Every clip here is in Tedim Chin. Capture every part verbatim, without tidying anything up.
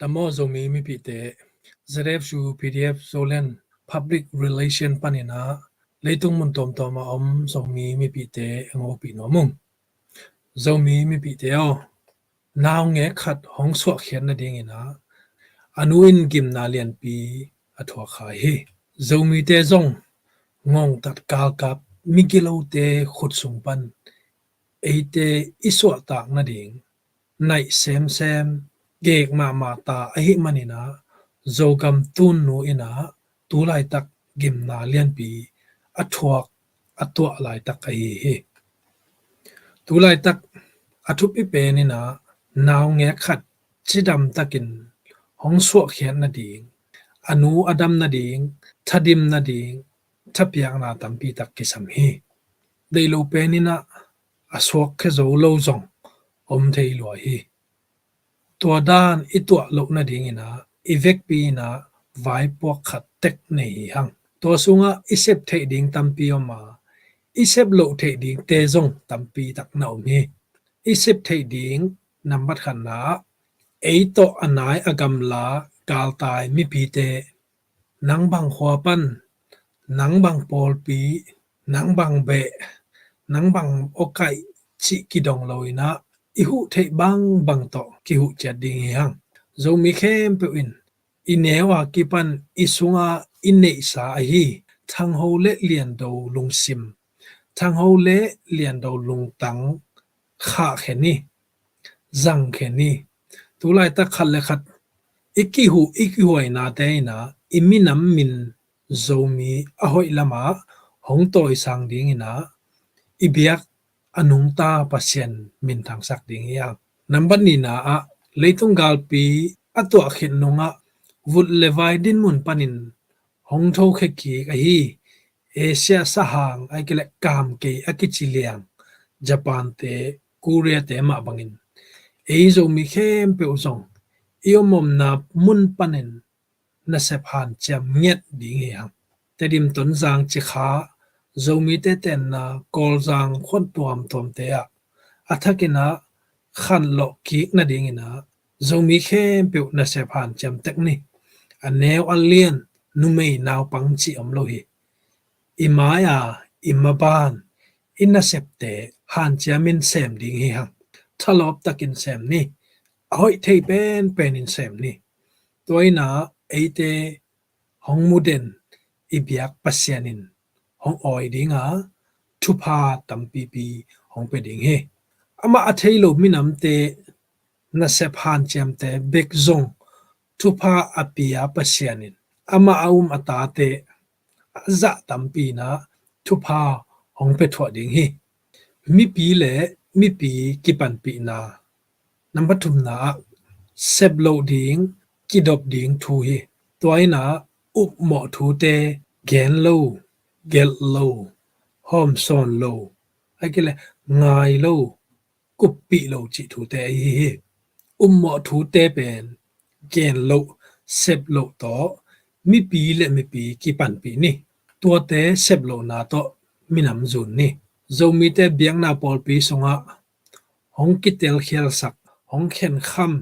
Namo Zomi mipite, Z F U P D F Zoland Public Relation panin ah leitung mun tuamtuam a om Zomi mipite a ngopih nuam ung. Zomi mipite aw, naungek khat hong suahkhiat nadingin ah a nu in gimna lianpi a thuak kha hi. Zomite zong ngongtat galkap migilote khut sung pan eite i suahtak nading naih semsem, gek mahmah ta ahih manin ah Zogam tunnu in ah tu laitak gimna lianpi a thuak a tuah laitak ahi hi. Tu laitak a thupi pen in ah naungek khat cidam takin hong suahkhiat nading, a nu a dam nading, thadim nading thapiakna tampi tak kisam hi. Deih lo pen in ah a suakkhia zo lo zong om thei lua hi. Tua dan i tuah loh nadingin ah i vekpi in ah vaipuak khat tek nei hi hang. Tua sungah i sep theih ding tampi om a, i sep loh theih dingte zong tampi tak na om hi. I sep theih ding nambat khatna ah ei tawh a nai a gamla galtai mipite, nang bang khua pan, nang bang pawlpi, nang bang beh, nang bang awkaih cih kidong lo in ah i huh theih bangbang tawh kihuh ciat ding hi hang. Zomi khempeuh in i neu a kipan i sungah i neihsa ahi thangho le liando lungsim, thangho le liando lungtang khahkhia ni, zangkhia ni. Tu laitak khat le khat i kihuh i kihuainate in ah i minam min Zomi a hoih lamah hong tawisang dingin ah i biak a nungta Pasian minthangsak ding hi hang. Nambat nihna ah leitung galpi a tuah khit nungah vut le vai dinmun panin hong thokhia kik ahi Asia sahang a kileh kamkei a kici liang Japante, Koreate mah bangin ei Zomi khempeuh zong i omomna mun panin nasep hanciam ngiat ding hi hang. Tedim, Tonzang, Cikha, Zomite tenna Kawlzang khuan tuamtuamte ah a thakin ah khanlawh kik nadingin ah Zomi khempeuh nasep hanciam tek ni. A neu a lian, numei naupang cih om lo hi. I mai-a i maban i nasepte hanciamin sem ding hi hang. Thalawp takin sem ni. A hoih thei penpenin sem ni. Tua in ah eite hong muden i biak Pasian in hong awi ding a, thupha tampipi hong pia ding hi. Amah a thei lo minamte nasep hanciamte bek zong thupha a pia Pasian in amah a um a tate a zah tampi in ah thupha hong pia thuah ding hi. Mipi le mipi kipanpihna. Nambat thumna ah sep loh ding, kidop ding thu hi. Tua in ah upmawh thute gen lo, gelh lo, hawmsawn lo, a kileh ngai lo, kuppih lo cih thute ahi hi. Upmawh thute pen gen loh, sep loh tawh mipi le mipi kipanpih ni. Tuate sep lohna tawh minam zun ni. Zomite biakna pawlpi sungah hong kitelkhialsak, hong khenkham,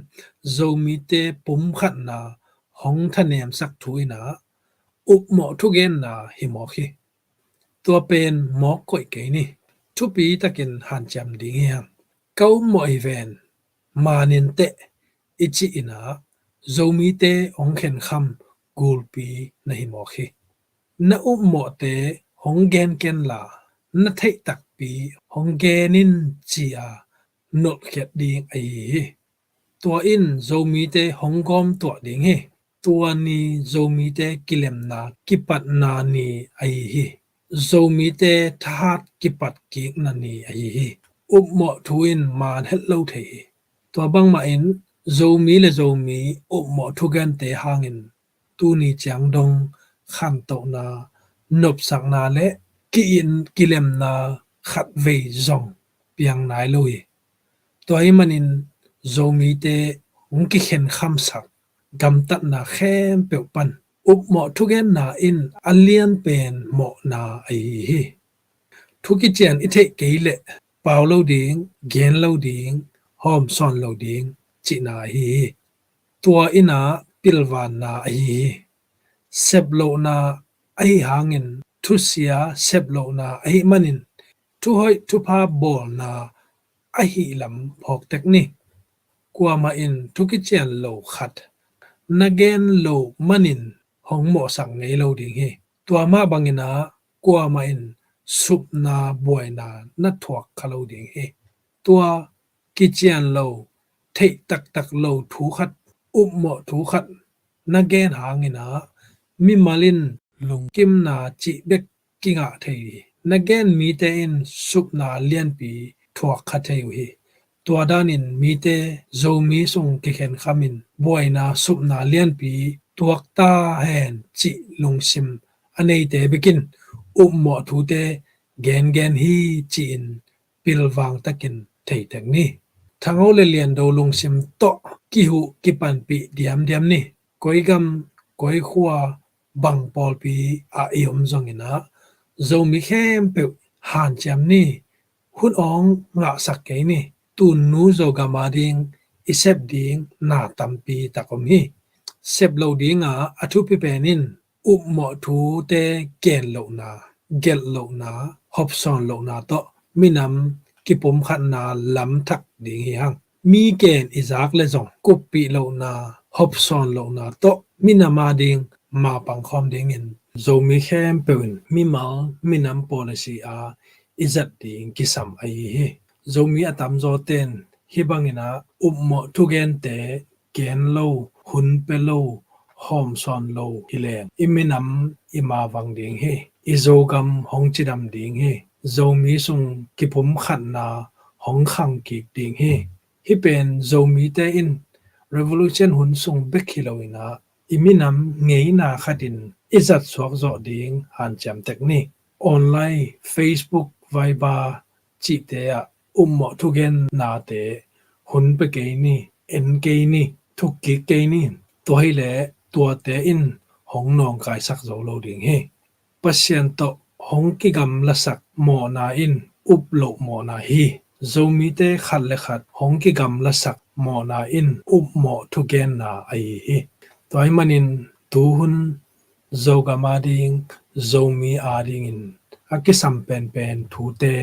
Zomite pumkhatna hong thanemsak thu in ah upmawh thugenna hi mawk hi. Tua pen mawk koih kei ni. Thupi takin hanciam ding hi hang. Ka upmawh hi ven, manin teh i cih in ah Zomite hong khenkham gulpi na hi mawk hi. Na upmawhte hong gen kenla, na theih takpi hong gen in ci-a nolhkhiat ding ahi hi. Tua in Zomite hong gawm tuah ding hi. Tua ni Zomite kilemna kipatna ni ahi hi. Zomite thahat kipat kikna ni ahi hi. Upmawh thu in man het lo thei hi. Tua bangmah in Zomi le Zomi upmawh thugente hangin tuni ciang dong khantohna, nopsakna le ki-in kilemna khatvei zong piang nai lo hi. Tua ahih manin Zomite hong kikhenkhamsak gamtatna khempeuh pan upmawh thugenna in a lianpen mawhna ahi hi. Thu kician i theih kei leh pau lo ding, gen lo ding, hawmsawn lo ding cihna ahi hi. tua in ah pilvanna ahi hi. Seplohna ahi hangin thusia seplohna ahi manin thuhoih thupha bawlna ahi lam phawktek ni. Kuamah in thu kician lo khat na gen lo manin hong mawhsak ngei lo ding hi. Tua mah bangin ah kuamah in supna buaina na thuak kha lo ding hi. Tua kician lo, theih taktak lo thu khat, upmawh thu khat na gen hangin ah mimal in lungkimna cih bek kingah thei hi. Na gen mite in supna lianpi thuak kha thei uh hi. Tua danin mite Zomi sung kikhenkhamin buaina supna lianpi tuak ta hen cih lungsim a neite bekin upmawh thute gengen hi ci-in pilvang takin theitek ni. Thangho le Liando lungsim tawh kihuh kipanpih diamdiam ni. Koi gam, koi khua, bang pawlpi ah i om zongin ah Zomi khempeuh hanciam ni. Hun awng ngahsak kei ni. Tunnu Zogam ading i sep ding na tampi tak om hi. Sep lo dingah a thupi pen in upmawh thute gen lohna, gelh lohna, hopsawn lohna tawh minam kipumkhatna lam thak ding hi hang. Mi gen i zak le zong kuppih lohna, hopsawn lohna tawh minam ading mapang khawm dingin Zomi khempeuh in mimal minam policy a i zat ding kisam ahi hi. Zomi a tamzaw ten hih bangin ah upmawh thugente gen lo, hun pia lo, hawmsawn lo hi leng i minam i mavang ding hi. I Zogam hong cidam ding hi. Zomi sung kipumkhatna hong khang kik ding hi. Hih pen Zomite in revolution hun sung bek hi loin ah i minam ngeina khatin i zat suak zawh ding hanciam tek ni. Online, Facebook, Viber cihte ah upmawh thugen nate hun pia kei ni, en kei ni, thuk kik kei ni. Tua hileh tuate in hong nawngkaisak zo lo ding hi. Pasian tawh hong kigamlasak mawhna in up loh mawhna hi. Zomite khat le khat hong kigamlasak mawhna in upmawh thugenna ahi hi. Tua ahih manin tuhun Zogam ading, Zomi adingin a kisam penpen thute,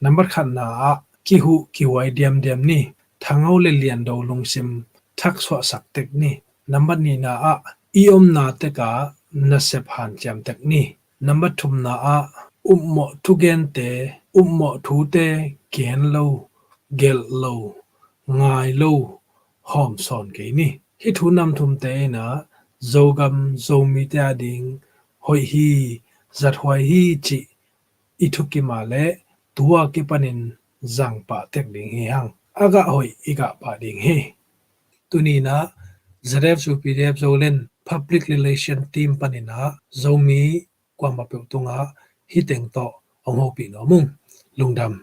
nambat khatna ah kihuh kihuai diamdiam ni. Thangho le Liando lungsim thaksuahsak tek ni. Nambat nihna ah i omna tekah nasep hanciam tek ni. Nambat thumna ah upmawh thugente, upmawh thute gen lo, gelh lo, ngai lo, hawmsawn kei ni. Hih thu nam thumte in ah Zogam Zomite ading hoih hi, zathuai hi cih i thukim a leh tu a kipanin zangpah tek ding hi hang. A gah hoih i gah pah ding hi. Tuni in ah Z F U P D F Zoland Public Relation Team panin ah Zomi kuamah peuh tungah hih teng tawh hong hopih nuam ung. Lungdam.